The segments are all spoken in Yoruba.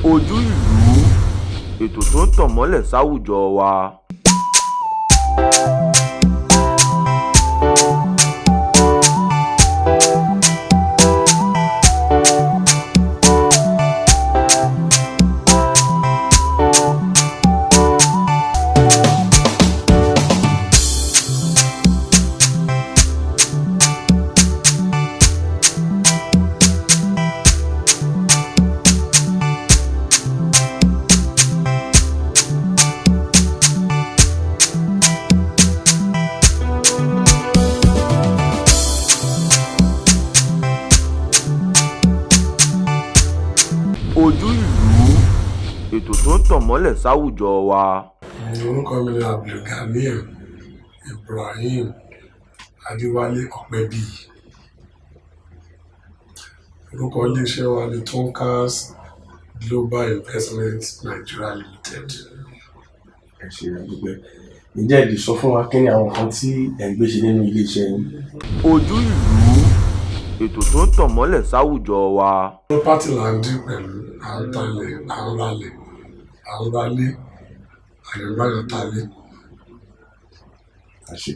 Ojú Ìlú, ètò tó ń tàn mọ́lẹ̀ sáwùjọ wa. Ojú Ìlú, ètò tó ń tàn mọ́lẹ̀ sáwùjọ wa. Orúkọ mi ni Abdulganiyu Ibrahim Adéwálé Ọpẹ́bíyì. Orúkọ iléeṣẹ́ wa ni Tonkas Global Investment Nigeria Limited. Ẹ ṣe, àdúpẹ́. Ǹjẹ́ ẹ lè sọ fún wa kí ni àwọn nǹkan tí ẹ̀ ń gbé ṣe nínú iléeṣẹ́ yín? Ojú Ìlú, ètò tó ń tàn mọ́lẹ̀ sáwùjọ wa. Property là ń deal pẹ̀lú, à ń talẹ̀, à ń ralẹ̀, à ń ralé, à ń báyàn talé. Ẹ ṣé.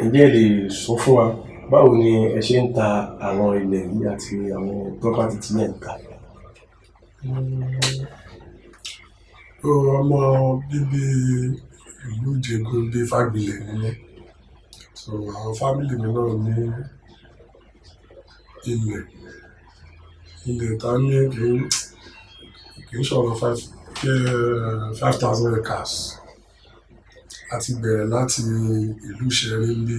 Ǹjẹ́ ẹ lè sọ fún wa báwo ni ẹ ṣe ń ta àwọn ilẹ̀ yìí àti àwọn property tí ẹ̀ ń tà? Ọmọ bíbí ìlú Ìjẹ̀bú bí Fágbilẹ̀ ni mí. So àwọn family mi náà ní ilẹ̀. Ilẹ̀ tá ní kì í ṣọ̀rọ̀ 5,000 acres. A ti bẹ̀rẹ̀ láti ìlú Ìṣẹ̀rí níbí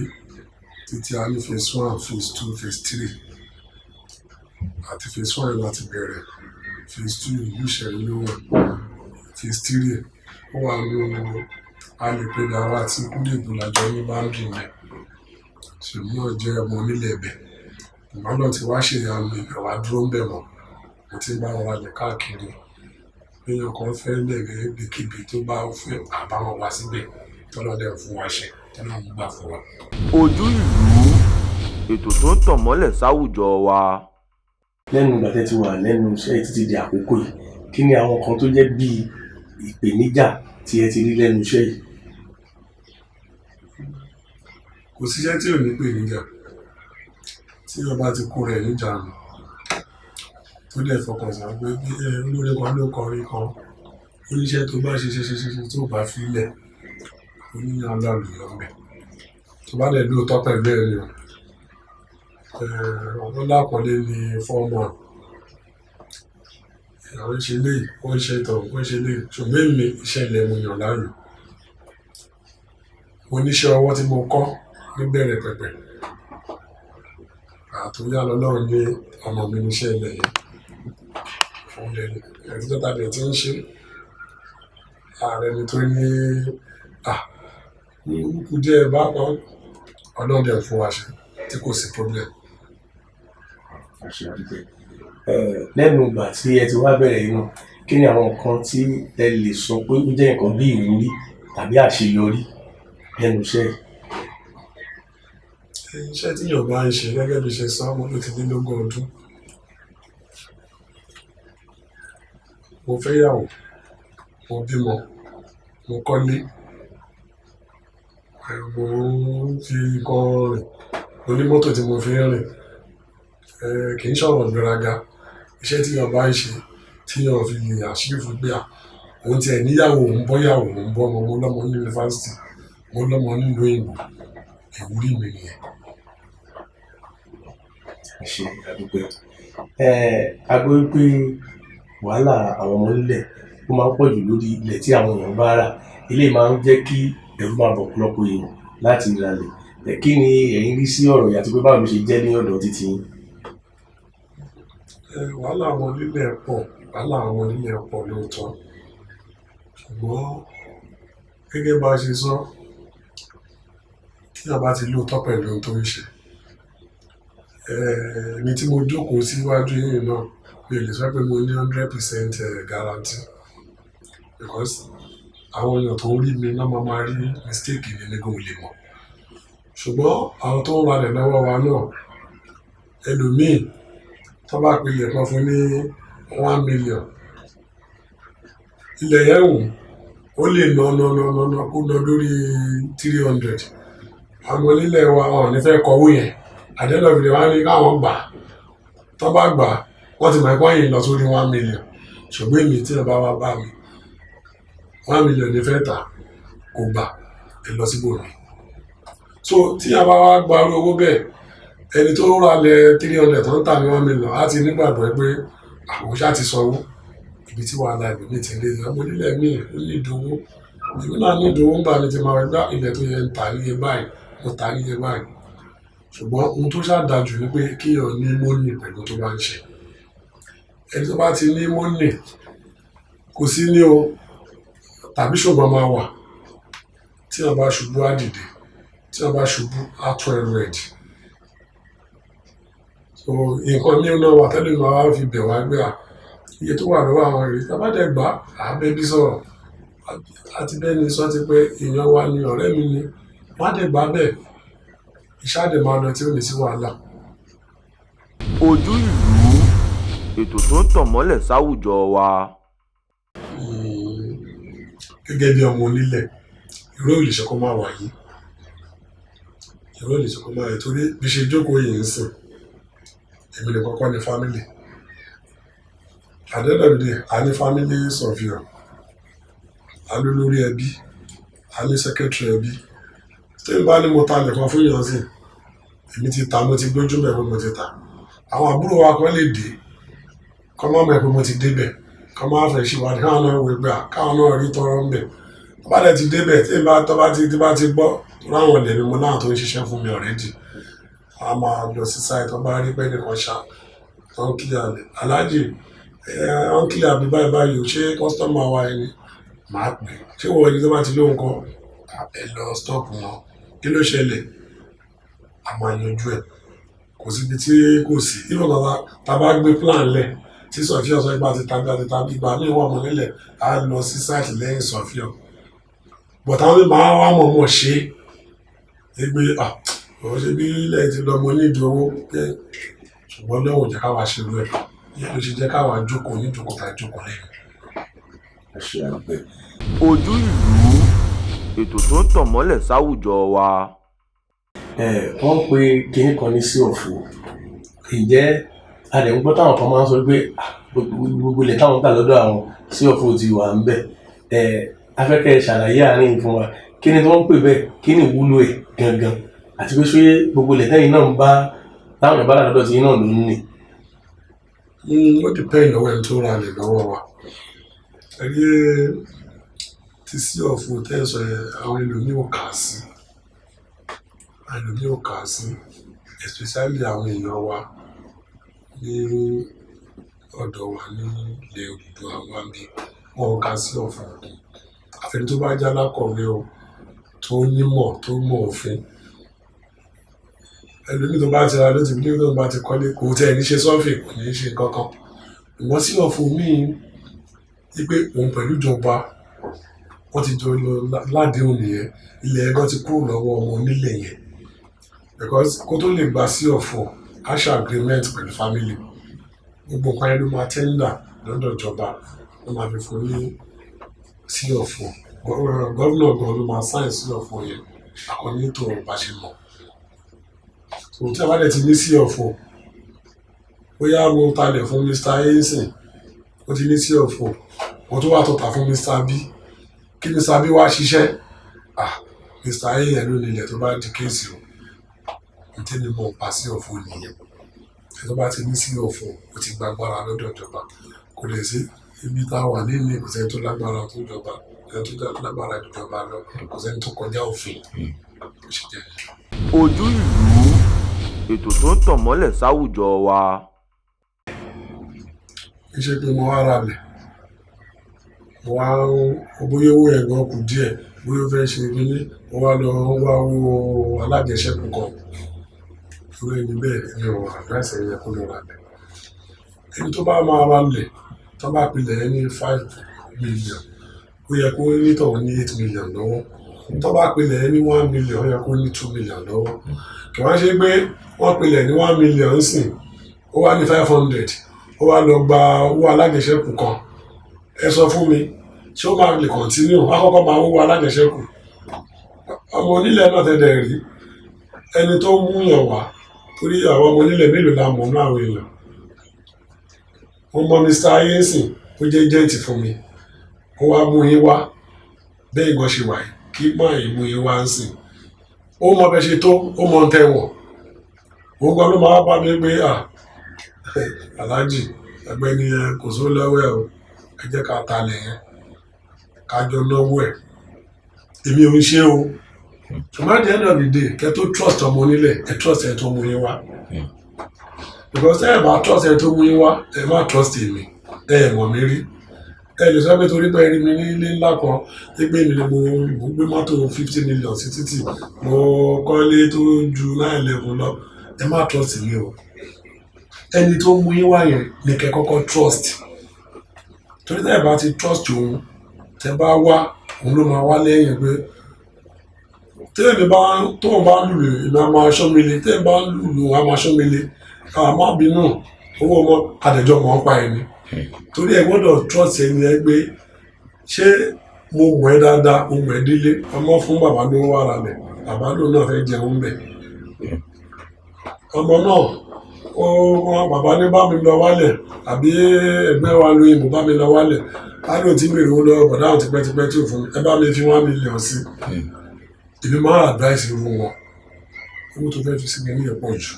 títí a ní phase one, phase two, phase three. Àti phase one láti bẹ̀rẹ̀. Phase two, ìlú Ìṣẹ̀rí ló wà. Phase three, ó wà ní a lè pè ní àwa àti Kúdèbù lájọ ní boundary ńbẹ̀. Ṣèmi náà jẹ́ ọmọ onílẹ̀ ibẹ̀. Ìgbà náà tí wá ṣe ìyanu ibẹ̀ wá dúró ńbẹ̀ mọ́. Mo ti ń bá wọn ralẹ̀ káàkiri. Bí èèyàn kan fẹ́ lẹ̀ níbikíbi tó bá fẹ́, à bá wọn wá síbẹ̀. Tọ́lọ́run dẹ̀ ń fún wa ṣe, tọ́lọ́run ń gbà fún wa. Ojú Ìlú, ètò tó ń tàn mọ́lẹ̀ sáwùjọ wa. Lẹ́nu ìgbà tẹ́ ti wà lẹ́nu iṣẹ́ yìí títí di àkókò yìí, kí ni àwọn nǹkan tó jẹ́ bí ìpèníjà tí ẹ ti rí lẹ́nu iṣẹ́ yìí? Kò síṣẹ́ tí ò ní ìpèníjà. Tí èèyàn bá ti kó rẹ̀ níjàánu, tó dẹ̀ fọkàn sí pé bí olórin kan ló kọrin kan, ó ní iṣẹ́ tó bá ṣe ṣe ṣe ṣe ṣe tó bá fi lẹ̀, ó ní alálùyọ ńbẹ̀. Tó bá dẹ̀ lóòótọ́ pẹ̀lú ẹ̀ ni o. Ọ̀pọ̀ lápọ̀nlé ni foreman. Èèyàn ń ṣe eléyìí, ó ń ṣe tọ̀hún, ó ń ṣe eléyìí. Ṣùgbọ́n èmi, iṣẹ́ ilẹ̀ mo yàn láàyò. Mo ní iṣẹ́ ọwọ́ tí mo kọ́ níbẹ̀rẹ̀ pẹ̀pẹ̀. Àtúnyá lọ́lọ́run ní ọmọ mi ní iṣẹ́ ilẹ̀ yìí. Òun dẹ̀ ní, ẹ̀rí tó ta dẹ̀ tí ń ṣe. Ààrẹ ni tó ní, à, kú díẹ̀ bá kan, Ọlọ́run dẹ̀ fún wa ṣe tí kò sí problem. Ẹ ṣé, àdúpẹ́. Lẹ́nu ìgbà tí ẹ ti wá bẹ̀rẹ̀ yìí náà, kí ni àwọn nǹkan tí ẹ lè sọ pé ó jẹ́ nǹkan bí ìwúrí tàbí àṣeyọrí lẹ́nu iṣẹ́ yìí? Iṣẹ́ tí èèyàn bá ń ṣe, gẹ́gẹ́ bí ṣe sọ, mo ló ti lé lógún ọdún. Mo fẹ́ ìyàwó, mo bímọ, mo kọ́lé, mo ń fi nǹkan rìn, mo ní mọ́tò tí mo fi ń rìn. Kì í ṣọ̀rọ̀ ìgbéraga. Iṣẹ́ tí èèyàn bá ń ṣe, tí èèyàn fi lè achieve pé à, òun ti ẹ̀ níyàwó, òun bọ́ ìyàwó, òun bọ́ ọmọ, mo lọ́mọ ní yunifásítì, mo lọ́mọ nílùú òyìnbó. Ìwúrí mi nìyẹn. Ẹ ṣé, àdúpẹ́. A gbọ́ wípé wàhálà àwọn ọmọ onílẹ̀ ó máa ń pọ̀ jù lórí ilẹ̀ tí àwọn èèyàn bá rà. Eléyìí máa ń jẹ́ kí ẹ̀rù máa bà ọ̀pọ̀lọpọ̀ èèyàn láti ralẹ̀. Kí ni ẹ̀yin rí sí ọ̀rọ̀ yìí àti pé báwo ló ṣe jẹ́ ní ọ̀dọ̀ títí yín? Wàhálà àwọn onílẹ̀ pọ̀, wàhálà àwọn onílẹ̀ pọ̀ lóòótọ́. Ṣùgbọ́n gẹ́gẹ́ bá ṣe sọ, tí èèyàn bá ti lóòótọ́ pẹ̀lú ohun tó ń ṣe, èmi tí mo jókòó síwájú yìí náà, mi ò lè sọ pé mo ní 100% guarantee, because àwọn èèyàn tó ń rí mi náà máa máa rí mistake mi, mi gan ò lè mọ̀. Ṣùgbọ́n àwọn tó ń ralẹ̀ lọ́wọ́ wa náà, ẹlòmíì tó bá pe ilẹ̀ kan fún ní 1 million, Ilẹ̀ yẹn wù ó lè ná ná ná ná ná kó ná lórí 300. Àwọn onílẹ̀ wa, wọn ò ní fẹ́ kọ́wó yẹn. Àdéhùn wa ní káwọn gbà. Tó bá gbà, wọ́n ti mọ̀ pé wọ́n yìí lọ sórí 1 million. Ṣùgbọ́n èmi, tí ẹ bá wá bá mi, 1 million ní fẹ́ tà, kò gbà, ẹ lọ síbòmí. So tí a bá wá gba irú owó bẹ́ẹ̀, ẹni tó rà lẹ̀ 300 tó ń tà ní 1 million á ti nígbàgbọ́ pé àwọn ṣáà ti sanwó. Ibi tí wàhálà ẹlòmíì ti lé ọmọ onílẹ̀ míì, ó ní ìdówó, èmi náà ní ìdówó ń gbà mí ti máa gbá ilẹ̀ tó yẹ ń tà níye báyìí, mo tà níye báyìí. Ṣùgbọ́n ohun tó ṣáà dájú ni pé kíyàn ní money pẹ̀lú tó bá ń ṣe. Ẹni tó bá ti ní money, kò sí ní o tàbí, ṣùgbọ́n máa wà tí wọ́n bá ṣubú, á dìde. Tí wọ́n bá ṣubú, á tún ẹrù ẹ̀ dì. So nǹkan míì náà wà tẹ́lẹ̀ máa wá fi bẹ̀ wá gbé à iye tó wà lọ́wọ́ àwọn èrè. Tá a bá dẹ̀ gbà á, bẹ́bí sọ̀rọ̀ àti bẹ́ẹ̀ ni sọ ti pé èèyàn wa ni, ọ̀rẹ́ mi ni, wọ́n á dẹ̀ gbà bẹ́ẹ̀, iṣẹ́ á dẹ̀ máa lọ tí ó ní sí wàhálà. Ojú Ìlú, ètò tó ń tàn mọ́lẹ̀ sáwùjọ wa. Gẹ́gẹ́ bí ọmọ onílẹ̀, irú ò lè ṣe kó má wáyé, irú ò lè ṣe kó má wáyé, torí bí ṣe jókòó yìí ń sìn, èmi nìkan kọ́ ni family. At the end of the day, a ní family surveyor, a ní olórí ẹbí, a ní secretary ẹbí. Tí n bá ní mo ta nìkan fún yàn sí, èmi ti ta, mo ti gbójú mẹ́ pé mo ti ta. Àwọn àbúrò wa kan lè dé, kọ́ má mọ̀ pé mo ti débẹ̀, kọ́ má fẹ́ ṣèwádìí, káwọn náà wò gbà, káwọn náà rí tọrọ ń bẹ̀. Tó bá dẹ̀ ti débẹ̀, tí n bá tó bá ti tí bá ti gbọ́ tó ráwọn ilẹ̀ mi, mo náà tó ń ṣiṣẹ́ fún mi already, a máa lọ sí site. Tó bá rí pé nìkan ṣá tó ń clear lẹ̀, aláàjì ẹ ń clear bí báyìí báyìí ò ṣe customer wa, ẹni màá pè ṣé wọ́n ẹni tó bá ti lóhùn kan, ẹ lọ stop wọn, kí ló ṣẹlẹ̀? A máa yanjú ẹ̀. Kò síbi tí kò sí. Even bàbá tá a bá gbé plan lẹ̀, tí surveyor sọ pé àti tàbí àti tàbí, ìgbà míì wà mọ́ nílẹ̀, á lọ sí site lẹ́yìn surveyor, but àwọn máa wá mọ̀ọ́mọ̀ ṣe é pé ah, òun ṣe bí ilẹ̀ ti lọ, mo ní ìdí owó pé. Ṣùgbọ́n lọ́wọ́ jẹ́ káwa ṣe rú ẹ̀, ìyẹn ló ṣe jẹ́ káwa jókòó ní jókòó tá a jókòó lẹ́yìn. Ẹ ṣe àdúpẹ́. Ojú Ìlú, ètò tó ń tàn mọ́lẹ̀ sáwùjọ wa. Ẹ wọ́n ń pe kinní kan ní sí ọ̀fọ̀. Ǹjẹ́ a lè ń gbọ́ táwọn kan máa ń sọ pé ah, gbogbo ilẹ̀ táwọn tà lọ́dọ̀ àwọn, sí ọ̀fọ̀ ti wà ń bẹ̀? Ẹ afẹ́kẹ́ ṣàlàyé àárín yìí fún wa. Kí ni tí wọ́n ń pè bẹ́ẹ̀? Kí ni ìwúlò ẹ̀ gangan? Àti pé ṣé gbogbo ilẹ̀ tẹ́yìn náà ń bá táwọn èèyàn bá rà lọ́dọ̀ tí yín náà ló ń ní? Ó depend lọ́wọ́ ẹni tó ra lẹ̀ lọ́wọ́ wa. Ẹni tí sí ọ̀fọ̀ tẹ́sán yẹn, àwọn ẹlòmíì ò kà sí, àwọn ẹlòmíì ò kà sí, especially àwọn èèyàn wa ní ọ̀dọ̀ wa ní ilẹ̀ Odùduwà wa níbí, wọn ò kà sí ọ̀fọ̀. Àfẹni tó bá jẹ́ alákọ̀wé o, tó nímọ̀, tó mọ̀ òfin. Ẹlòmíì tó bá ti ra ló ti bí tó bá ti kọ́lé, kò tẹ̀ ní ṣe survey, kò ní ṣe nǹkan kan. Ìwọ́n sí ọ̀fọ̀ míì wípé òun pẹ̀lú ìjọba, wọ́n ti jọ lọ ládéhùn nìyẹn. Ilẹ̀ ẹ̀gán ti kúrò lọ́wọ́ ọmọ onílẹ̀ yẹn, because kó tó lè gba sí ọ̀fọ̀, á ṣe agreement pẹ̀lú family. Gbogbo nǹkan yẹn ló máa tender lọ́dọ̀ ìjọba, ló máa fi fún ní sí ọ̀fọ̀. Governor gan ló máa sign sí ọ̀fọ̀ yẹn according to bá ṣe mọ̀. So tí a bá dẹ̀ ti ní sí ọ̀fọ̀, bóyá mo talẹ̀ fún Mr. A sìn, ó ti ní sí ọ̀fọ̀, mo tún wà tó tà fún Mr. B, kí Mr. B wá ṣiṣẹ́, ah, Mr. A yẹn ló nílẹ̀ tó bá di case o. N tí mi mọ̀ pa sí ọ̀fọ̀ nìyẹn. Ẹni tó bá ti ní sí ọ̀fọ̀, ó ti gbàgbára lọ́dọ̀ ìjọba. Kò lè sí ibi tá a wà nínú, kò sẹ́ni tó lágbára tó jọba, ẹni tó lágbára jù jọba lọ, kò sẹ́ni tó kọjá òfin. Bó ṣe jẹ́. Ojú Ìlú, ètò tó ń tàn mọ́lẹ̀ sáwùjọ wa. Kì í ṣe pé mo wá ra lẹ̀, mo wá ń bóyá owó yẹn gan kù díẹ̀, bóyá ó fẹ́ ṣe kíní, mo wá lọ wá owó alájẹsẹ́kù kan. Irú ẹni bẹ́ẹ̀, èmi ò advice ẹni yẹn kó lọ ra lẹ̀. Ẹni tó bá máa ra lẹ̀, tó bá pilẹ̀ yẹn ní 5 million, ó yẹ kó nítọ̀hún ní 8 million lọ́wọ́. Tó bá pilẹ̀ yẹn ní 1 million, ó yẹ kó ní 2 million lọ́wọ́. Kì wá ṣe pé wọ́n pilẹ̀ ní 1 million sìn, ó wá ní 500, ó wá lọ gba owó alájẹsẹ́kù kan. Ẹ sọ fún mi. Ṣé ó máa lè continue? Wọ́n á kọ́kọ́ máa wúwo alájẹsẹ́kù. Ọmọ onílẹ̀ náà tẹ́lẹ̀ rí ẹni tó mú yàn wá, torí àwọn ọmọ onílẹ̀ mélòó la mọ̀ náà? Àwọn èèyàn mo mọ Mr. Ayensin, ó jẹ́ agent fún mi, ó wá mú yín wá. Bẹ́ẹ̀ gan ṣe wà yìí, kí máa yìí mú yín wá ń sìn, ó mọ bẹ́ẹ̀ ṣe tó, ó mọ ń tẹ̀wọ̀n. Òun gan ló máa bá mi pé, "À, aláàjì, ẹgbẹ́ni yẹn kò sówó lọ́wọ́ ẹ̀ o, ẹ jẹ́ ká talẹ̀ yẹn, ká jọ náwó ẹ̀." Èmi ò ń ṣe o, ṣùgbọ́n at the end of the day, kẹ́ tó trust ọmọ onílẹ̀, ẹ trust ẹ tó mú yín wá, because ẹ bá trust ẹ tó mú yín wá, ẹ má trust èmi. Ẹ mọ̀ mí rí, ẹ lè sọ pé torí pé ẹ rí mi ní ilé ńlá kan, pé èmi ni mo gbé mọ́tò 50 million sí títì, mo kọ́lé tó ju 9/11 lọ, ẹ má trust mi o. Ẹni tó mú yín wá yẹn ni kẹ́ kọ́kọ́ trust, torí tẹ́ ẹ bá ti trust òun, tẹ́ bá wá, òun ló máa wá lẹ́yìn pé tẹ́lẹ̀ bá tóun bá lùlù, èmi á máa ṣọ́ mi lé, tẹ́lẹ̀ bá lùlù, á máa ṣọ́ mi lé, à má bínú, owó ọmọ àdẹ̀jọ́ mọ̀ ń pa ẹni. Torí ẹ gbọ́dọ̀ trust ẹni ẹ gbé. Ṣé mo mọ̀ ẹ́ dáadáa? Mo mọ̀ ẹ́ délé. Ọmọ fún bàbá ló wà ralẹ̀, bàbá lòun náà fẹ́ jẹun bẹ̀. Ọmọ náà ó wọn bàbá ní bá mi lọ wálẹ̀, àbí ẹgbẹ́ wa lóyìnbó bá mi lọ wálẹ̀, á lóun ti bèrè owó lọ́wọ́ bọ̀dá àwọn tipẹ́tipẹ́ tí ò fún mi, ẹ bá mi fi 1 million sí. Èmi máa advice irú wọn, owó tó fẹ́ fi sí mi ní ẹ̀ pọ̀ jù.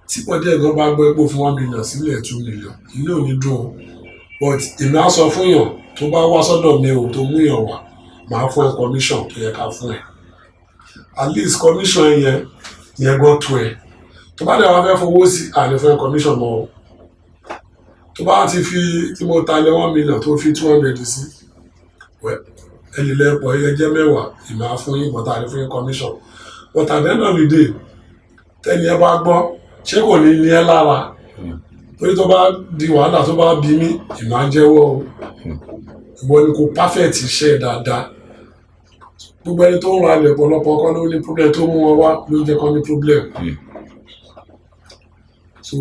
Tí pọ̀jù ẹ̀gbọ́n bá gbọ́ epo fún 1 million sílẹ̀, 2 million, inú ò ní dùn o. But èmi á sọ fún yàn tó bá wá sọ́dọ̀ mi o, tó mú yàn wá, màá fún ẹ commission tó yẹ ká fún ẹ. At least commission yẹn yẹn gan tó ẹ. Tó bá dẹ̀ wá fẹ́ fowó sí, àlè fún ẹ commission mọ́ o. Tó bá ti fi tí mo ta lé 1 million, tó fi 200 sí, ẹ lè lẹ́pọ̀ ẹ jẹ́ 10, èmi á fún yín, but àlè fún yín commission. But at the end of the day, tẹ́ni ẹ bá gbọ́, ṣé kò ní ní ẹ lára? Torí tó bá di wàhálà, tó bá bí mí, èmi á jẹ́wọ́ o. Ìwọ ni kò perfect iṣẹ́ ẹ̀ dáadáa. Gbogbo ẹni tó ń ra ilẹ̀, ọ̀pọ̀lọpọ̀ kọ́ ló ní problem. Tó mú wọn wá ló ń jẹ́ kọ́ ní problem. So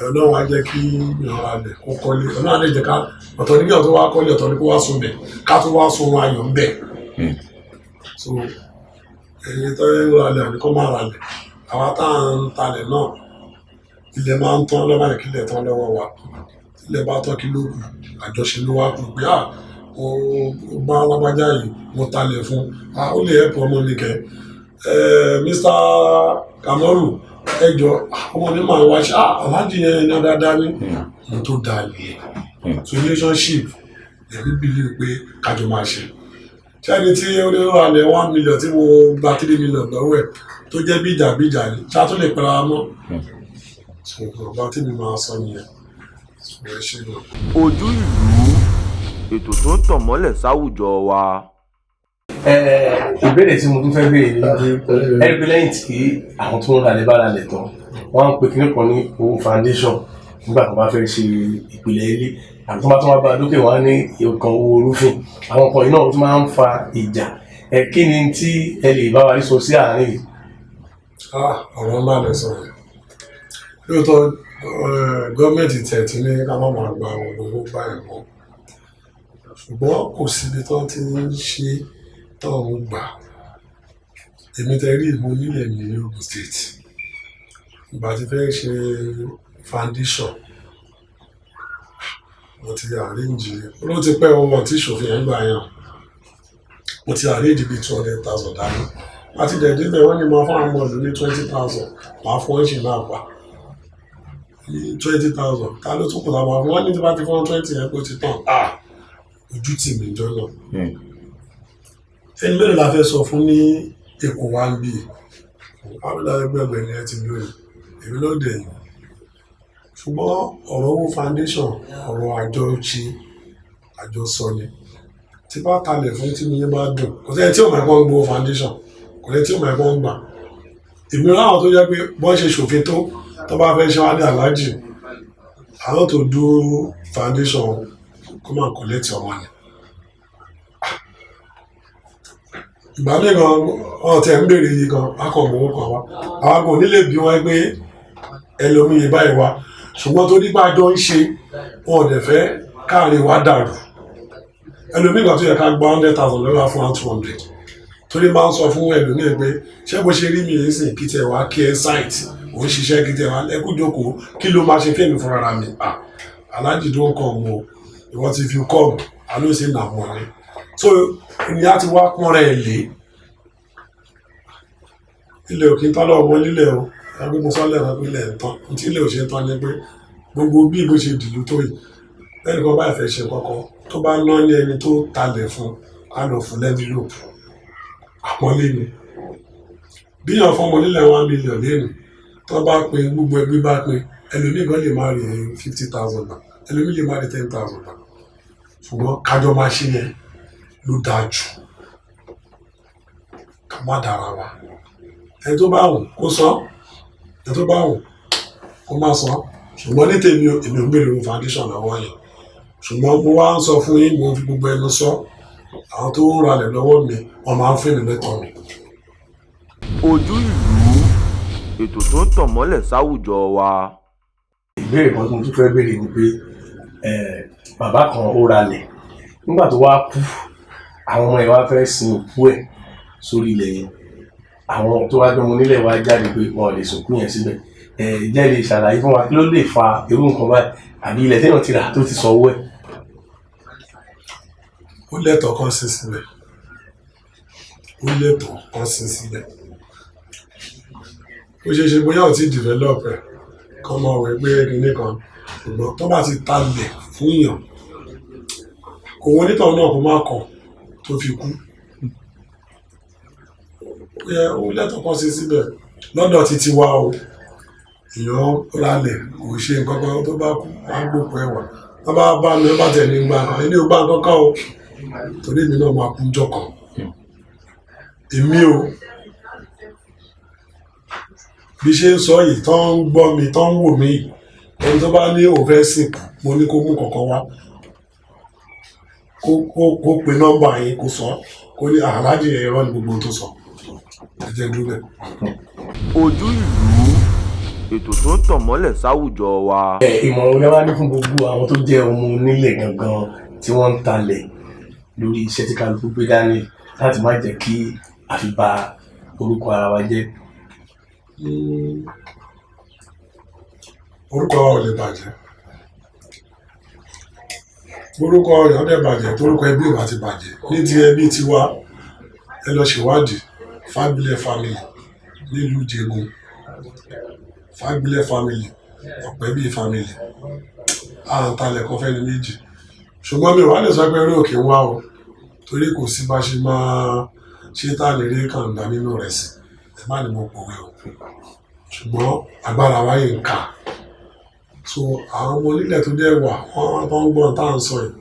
Ọlọ́run á jẹ́ kí ìyàn ra ilẹ̀ kó kọ́lé. Ọlọ́run á lè jẹ́ ká ọ̀tọ̀ ní kí ọ̀tọ̀ wá kọ́lé, ọ̀tọ̀ ní kó wá sùn bẹ̀, ká tó wá sun ayọ̀ ń bẹ̀. So ẹ̀yin tó ń ra ilẹ̀, àní kọ́ máa ra ilẹ̀. Àwa tá à ń talẹ̀ náà, ilẹ̀ máa ń tán lọ́wọ́, kí ilẹ̀ tán lọ́wọ́ wa. Ilẹ̀ bá tán, kí ló kù? Àjọṣe ló wá kù pé, ah, mo bá alágbájá yìí, mo talẹ̀ fún, ah, ó lè help ọmọ mi kẹ́. Mr. Kamoru, ẹ jọ, ọmọ mi máa ń wá ṣe, ah, aláàjì yẹn ní dáadáa ní mo tó dáa nìyẹn. So relationship, èmi believe pé kájọ máa ṣe. Ṣẹ́ni tí ó ní ra lẹ̀ 1 million, tí mo gba 3 million lọ́wọ́ ẹ̀, tó jẹ́ bíjà bíjà ni, ṣá tó lè pẹ́ra mọ́? So ọba tí mi máa sọ nìyẹn. So ẹ ṣe lọ. Ojú Ìlú, ètò tó ń tàn mọ́lẹ̀ sáwùjọ wa. Ìbéèrè tí mo tún fẹ́ béèrè ni pé, ẹ rí pé lẹ́yìn tí àwọn tó ń ralẹ̀ bá ralẹ̀ tán, wọ́n á ń pe kinní kan ní owó foundation nígbà tó bá fẹ́ ṣe ìpìlẹ̀ ilé, àbí tó bá tún wá bá a dókè, wọ́n á ní nǹkan owó roofing. Àwọn nǹkan yìí náà tún máa ń fa ìjà. Ẹ kí ni tí ẹ lè bá wa rí sọ sí àárín yìí? Ah, ọ̀rọ̀ ńlá lẹ sọ yẹn. Lóòótọ́, gọ́ọ̀mẹ̀ntì tẹ̀ tí ní ká má máa gba àwọn owó báyìí mọ́, ṣùgbọ́n kò síbi tó ti ń ṣe tó ń gbà. Èmi tẹ rí, mo nílẹ̀ ní Ogun State. Ìgbà tí fẹ́ ṣe foundation, mo ti arrange, ló ti pẹ́ wọn tí ìṣòfin yẹn gbà yàn, mo ti arrange bíi 200,000 dání. Àti dẹ̀dẹ̀ bẹ́ẹ̀, wọ́n ní máa fún àwọn ọmọ ìlú ní 20,000, máa fún ẹ̀ṣin náà pa ní 20,000. Ta ló tún kù tá máa fún? Wọ́n ní tí bá ti fún 20 yẹn, pé ó ti tàn. Ah, ojú tì mí jọ náà. Ẹni mélòó la fẹ́ sọ fún ní Èkó wa ń bì? Àwọn ẹgbẹ́ ni ẹ ti lóye, èmi náà dẹ̀ yìí. Ṣùgbọ́n ọ̀rọ̀ owó foundation, ọ̀rọ̀ àjọ ṣe, àjọsọ ni. Tí bá talẹ̀ fún, tí mi yẹn bá dùn, kò sẹ́ni tí ò máa ń gbowó foundation, kò sẹ́ni tí ò máa ń gbà. Èmi láwọn tó jẹ́ pé bọ́n ṣe ṣòfin tó bá fẹ́ ṣe wá ní, "Aláàjì, I want to do foundation, come and collect your money." Ìgbà míì gan, wọn tẹ̀ ń béèrè yìí gan, akọ̀ mọ̀ kan wá, àwọn kò ní lè bí wọn pé ẹlòmíye báyìí wá, ṣùgbọ́n tó nípa jọ ń ṣe, wọn ò dẹ̀ fẹ́. Káàrin wa dàrú. Ẹlòmíì, ìgbà tó yẹ ká gba 100,000 lọ́la, fún wa 200, torí máa ń sọ fún ẹlòmíì pé ṣé bó ṣe rí mi yìí sìn, kí tiẹ̀ wá kí ẹ site òun ṣiṣẹ́, kí tiẹ̀ wá ẹ kú jókòó, kí ló máa ṣe fẹ́mi fúnra mi? Ah, Alhaji don come o. Ìwọ ti fi come, I know say na money. So ìní á ti wá pọ́n rẹ̀ lé. Ilẹ̀ òkè ń tán lọ́wọ́ ọmọ lílẹ̀ o. Ẹgbẹ́ mo sọ lẹ́ẹ̀kan pé ilẹ̀ ń tán. Tí ilẹ̀ ò ṣe ń tán ni pé gbogbo bí bó ṣe dìlú tó yìí, lẹ́nu kan báyìí fẹ́ ṣe kọ́kọ́ tó bá ná ní ẹni tó talẹ̀ fún, á lọ fún l'envelope àpọ́nlé ni. Bíyàn fọmọ nílẹ̀ 1 million lẹ́nu, tó bá pín, gbogbo ẹgbẹ́ bá pín, ẹlòmíì gan lè má rí 50,000 gbà, ẹlòmíì lè má rí 10,000 gbà. Ṣùgbọ́n kájọ máa ṣe yẹn ló dáa jù, ká má dára wa. Ẹni tó bá wù kó san, ẹni tó bá wù kó má san. Ṣùgbọ́n ní tèmi o, èmi ò ń gbèrò foundation lọ́wọ́ yẹn. Ṣùgbọ́n mo wá ń sọ fún yín, mo fi gbogbo ẹnu sọ, àwọn tó ń ralẹ̀ lọ́wọ́ mi, wọ́n máa ń fún mi lẹ́tọ̀ọ́ mi. Ojú Ìlú, ètò tó ń tàn mọ́lẹ̀ sáwùjọ wa. Ìbéèrè kan tí mo tún fẹ́ béèrè ni pé bàbá kan ó ralẹ̀, nígbà tó wá kú, àwọn ọmọ ẹ̀ wá fẹ́ sin òkú ẹ̀ sórí ilẹ̀ yẹn. Àwọn tó wá jọmọ nílẹ̀ wá jáde pé wọn ò lè sìnkú yẹn síbẹ̀. Jẹ́ lè ṣàlàyé fún wa kí ló lè fa irú nǹkan báyìí, àbí ilẹ̀ téèyàn ti rà tó ti sanwó ẹ̀? Ó lẹ́tọ̀ọ́ kan sí síbẹ̀, ó lẹ́tọ̀ọ́ kan sí síbẹ̀. Ó ṣeé ṣe bóyá ò tí develop ẹ̀ kọ́ máa wẹ̀ pé kinní kan, ṣùgbọ́n tó bá ti talẹ̀ fún yàn, kò wọ́n onítọ̀hún náà kó má kọ̀ tó fi kú. Ó yẹ, ó lẹ́tọ̀ọ́ kan sí síbẹ̀ lọ́dọ̀ títí wa o. Èèyàn ralẹ̀, kò ṣe nǹkan kan, tó bá kú, á gbòkú ẹ̀wà. Tó bá bá mi, ó bá tẹ̀ ní gbà kan, èmi ò gbà nǹkan kan o, torí èmi náà máa kú jọ kan. Èmi o, bí ṣe ń sọ yìí, tó ń gbọ́ mi, tó ń wò mí yìí, ẹni tó bá ní òun fẹ́ sìnkú, mo ní kó mú kankan wá, kó pe nọ́mbà yín, kó sọ, kó ní Aláàjì ẹ̀rọ ní gbogbo ohun tó sọ. Ẹ jẹ́ dúró bẹ́ẹ̀. Ojú Ìlú, ètò tó ń tàn mọ́lẹ̀ sáwùjọ wa. Ìmọ̀ràn lẹ wá ní fún gbogbo àwọn tó jẹ́ ọmọ onílẹ̀ gangan tí wọ́n ń talẹ̀ lórí iṣẹ́ tí kálukú gbé dání, láti má jẹ́ kí a fi ba orúkọ ara wa jẹ́? Orúkọ wa ò lè bàjẹ́. Orúkọ èèyàn dẹ̀ bàjẹ́, torúkọ ẹbí ò bá ti bàjẹ́. Ní ti ẹbí tiwa, ẹ lọ ṣèwádìí Fágbilẹ̀ family nílùú Ìjẹ̀bú, Fágbilẹ̀ family, Ọ̀pẹ́bí family, à ń talẹ̀ kan fẹ́ni méjì. Ṣùgbọ́n mi ò wá lè sọ pé eré òkè ń wá o, torí kò sí bá ṣe máa ṣe tá a lè rí kàńdá nínú rẹ̀ sí. Ẹ má ní mo pòwe o, ṣùgbọ́n agbára wa yìí ń kà. So àwọn ọmọ onílẹ̀ tó dẹ̀ wà, wọ́n tó ń gbọ́n tá à ń sọ yìí,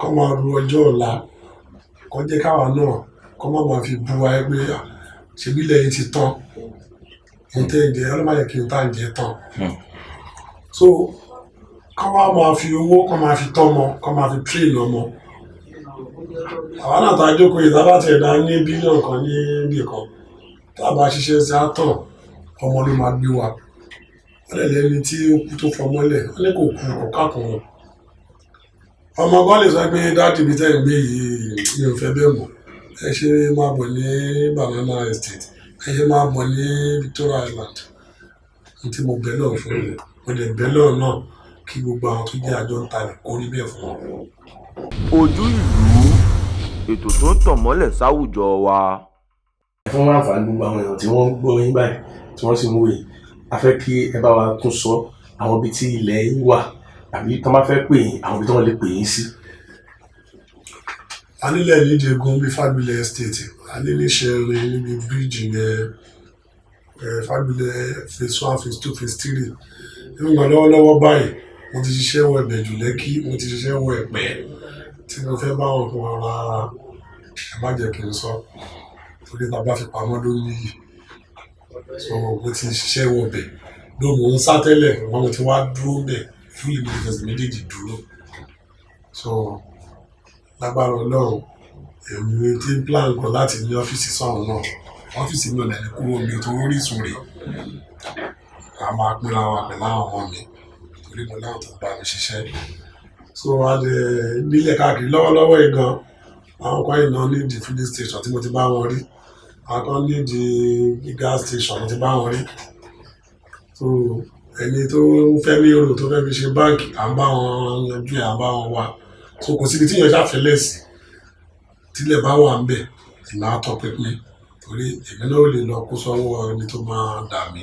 kọ́ máa ru ọjọ́ ọ̀la, kọ́ jẹ́ káwa náà kọ́ má máa fi bú wa pé, "Ah, ṣebí ilẹ̀ yìí ti tán, ohun tẹ́ ń jẹ ọlọ́mọ yẹ kí n tá ń jẹ tán." So kọ́ wá máa fi owó, kọ́ máa fi tọ́mọ, kọ́ máa fi train ọmọ. Àwa náà tá a jókòó yìí, tá a bá tiẹ̀ dá ní bílíọ̀nù kan ní ibì kan, tá a bá ṣiṣẹ́ sí àtọ̀, ọmọ ló máa gbé wa. Wọ́n lè lẹ́ni tí ó kú tó fọmọ́lẹ̀, wọ́n ní kò kú, kò kákan wọn. Ọmọ gan lè sọ pé, "Daddy, ibi tẹ́ ń gbé yìí, mi ò fẹ́ bẹ́ẹ̀ mọ́. Ẹ ṣe máa bọ̀ ní Banana Estate, ẹ ṣe máa bọ̀ ní Victoria Island." Ní tí mo bẹ̀ lọ́ọ̀ fún mi, mo dẹ̀ bẹ̀ lọ́ọ̀ náà kí gbogbo àwọn tó jẹ́ àjọ ń talẹ̀ kó rí bẹ́ẹ̀ fún wọn. Ojú Ìlú, ètò tó ń tàn mọ́lẹ̀ sáwùjọ wa. Fún àǹfààní gbogbo àwọn èèyàn tí wọ́n ń gbọ́ yín báyìí, tí wọ́n sì ń wò yín, a fẹ́ kí ẹ bá wa tún sọ àwọn ibi tí ilẹ̀ yín wà, àbí tí wọ́n bá fẹ́ pè yín, àwọn ibi tí wọ́n lè pè yín sí. A nílẹ̀ níjẹ̀gùn bíi Fágbilẹ̀ Estate, a ní ní Ṣẹ̀rin níbi bíríìjì yẹn, Fágbilẹ̀ phase one, phase two, phase three. Nígbà lọ́wọ́lọ́wọ́ báyìí, mo ti ṣiṣẹ́ wọ Ìbẹ̀jú Lẹ́kí, mo ti ṣiṣẹ́ wọ Ẹ̀pẹ́, tí mo fẹ́ bá wọn kan ra. Ẹ má jẹ́ kí n sọ, torí tá a bá fi pamọ́ ló níyì. So mo ti ṣiṣẹ́ wọ bẹ̀ ló, mò ń sá tẹ́lẹ̀, ṣùgbọ́n mo ti wá dúró bẹ̀ fún ìlú ìfẹsẹ̀ méjèèjì dúró. So lágbára Ọlọ́run, èmi ti ń plan kan láti ní ọ́fíìsì sọ́run náà. Ọ́fíìsì mi ò lẹ́ni kúrò mi tó orísun rè. A máa pínra wa pẹ̀lú àwọn ọmọ mi, torí mo láwọn tó ń bá mi ṣiṣẹ́. So a lè nílẹ̀ káàkiri lọ́wọ́lọ́wọ́ yìí gan. Àwọn kan yìí náà ní the filling station tí mo ti bá wọn rí, àwọn kan ní the gas station mo ti bá wọn rí. So ẹni tó ń fẹ́ ní èrò tó fẹ́ fi ṣe báǹkì, à ń bá wọn yanjú ẹ̀, à ń bá wọn wá. So kò síbi tí èèyàn ṣàfẹ́lẹ̀ sí, tílẹ̀ bá wà ń bẹ̀, ìlà á tọpinpin, torí èmi náà ò lè lọ kó sọ́wọ́ ẹni tó máa dà mí,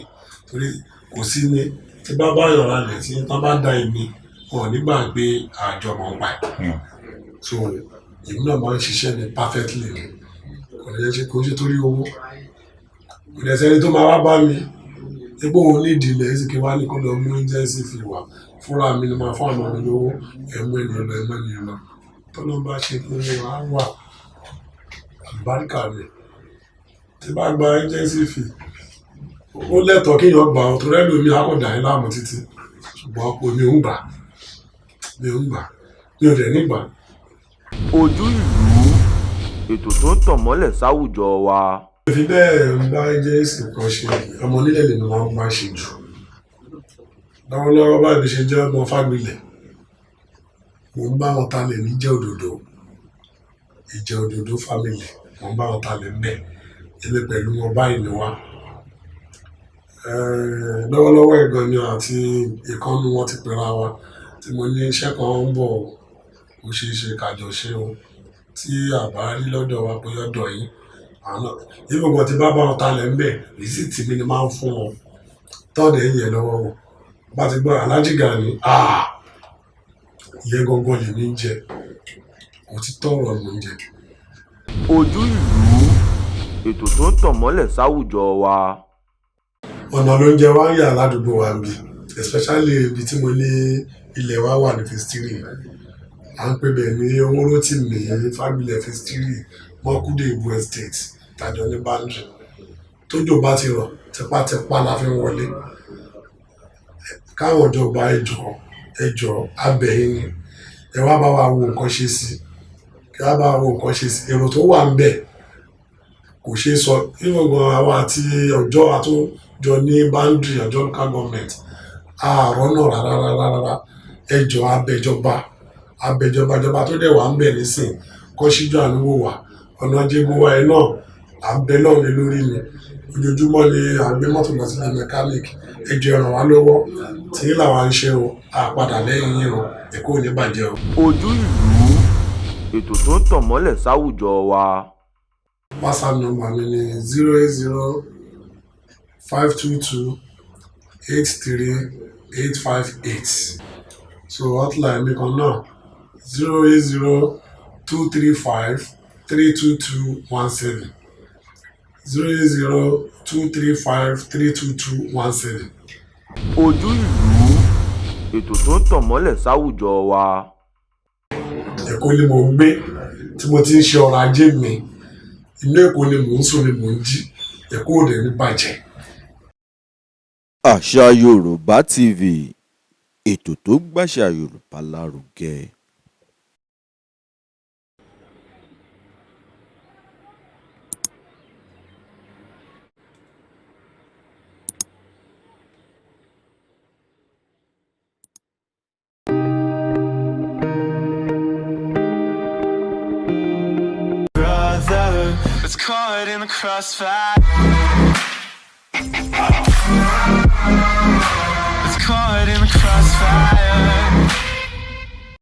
torí kò sí ní tí bá bá yàrá lẹ̀ tí wọ́n bá da èmi, wọn ò ní gbàgbé àjọmọ̀ pa ẹ̀. So èmi náà máa ń ṣiṣẹ́ mi perfectly ni, kò ní ṣe kò ń ṣe torí owó. Kò dẹ̀ sẹ́ni tó máa wá bá mi egbò òun ní ìdílé ẹ̀sìn kí wá ní kó lọ mú agency fi wà. Fúnra mi ni máa fún àwọn ọmọ mi lówó, ẹ̀mú ènìyàn lọ, ẹ̀mú ènìyàn lọ. Tọ́lọ́ bá ṣe fún wa wà àlùbáríkà rẹ̀. Tí bá gba agency fee, ó lẹ́tọ̀ọ́ kéèyàn gbà ọ́, torí ẹlòmíì á kò dà yín láàmú títí, ṣùgbọ́n ọ̀pọ̀ mi ò ń gbà, mi ò ń gbà, mi ò dẹ̀ ní gbà. Ojú ìlú, ètò tó ń tàn mọ́lẹ̀ sáwùjọ wa. Fi bẹ́ẹ̀ ń bá agency kan ṣe, ọmọ onílẹ̀ lèmi máa ń bá ṣe jù lọ́wọ́lọ́wọ́ báyìí. Bí ṣe jẹ́ ọmọ Fágbilẹ̀, mò ń bá wọn talẹ̀ ní Ìjẹ́ Òdòdó, Ìjẹ́ Òdòdó family, mò ń bá wọn talẹ̀ ńbẹ̀. Èmi pẹ̀lú wọn báyìí ni wá. Lọ́wọ́lọ́wọ́ ẹ̀gbọ́n mi àti ìkànnì wọn ti pera wa, tí mo ní iṣẹ́ kan ń bọ̀, ó ṣeé ṣe kájọ ṣe o, tí àbá rí lọ́dọ̀ wa pé ọ̀dọ̀ yín àwọn ìfọ̀gbọ̀n tí bá bá wọn talẹ̀ ńbẹ̀, receipt mi ni máa ń fún wọn tọ́ọ̀dẹ̀ ń yẹ lọ́wọ́ wọn. Bá ti gbọ́ Alhaji Gani, ìyẹn gangan lèmi ń jẹ, òtítọ́ ọ̀rọ̀ ló ń jẹ. Ojú ìlú, ètò tó ń tàn mọ́lẹ̀ sáwùjọ wa. Ọ̀nà ló ń jẹ wá ń yà ládùúgbò wa ń bí, especially ibi tí mo ní ilẹ̀ wa wà ní phase three. À ń pè bẹ̀ ní Owórótìmí, Fágbilẹ̀ phase three, Mọ́kúdé Ìbú Estate, tàjọ ní boundary. Tójò bá ti rọ̀, tipátipá la fi ń wọlé. Káwọn ìjọba, ẹjọ́, ẹjọ́ abẹ́yìn ni, ẹ wá bá wa wo nǹkan ṣe sí, kí wá bá wa wo nǹkan ṣe sí. Èrò tó wà ń bẹ̀ kò ṣeé sọ. Ìwọ̀n àwa àti ọjọ́ àtúnjọ ní boundary ọjọ́ local government, àárọ̀ náà rárá rárá rárá. Ẹjọ́ abẹ́jọba, abẹ́jọba, ìjọba tó dẹ̀ wà ń bẹ̀ nísìn kọ́ síjú àánú wò wá. Ọ̀nà jẹ́gbówá ẹ̀ náà, à ń bẹ lọ́run lé lórí ni. Ojoojúmọ́ ni à ń gbé mọ́tò lọ sílé mechanic. Ẹjọ́, ẹ ràn wá lọ́wọ́ tí làwa ń ṣe o, àpadà lẹ́yìn yín o. Èkó ò ní bàjẹ́ o. Ojú ìlú, ètò tó ń tàn mọ́lẹ̀ sáwùjọ wa. WhatsApp number mi ni 08052283858. So hotline mi kan náà, 08023532217, 08023532217. Ojú ìlú, ètò tó ń tàn mọ́lẹ̀ sáwùjọ wa. Èkó ni mò ń gbé tí mo ti ń ṣe ọrọ̀ ajé mi. Inú Èkó ni mò ń sùn, ni mò ń jí. Èkó ò dẹ̀ ní bàjẹ́. Àṣà Yorùbá TV, ètò tó gbàṣà Yorùbá lárugẹ. Brother was caught in the crossfire. Was caught in the crossfire.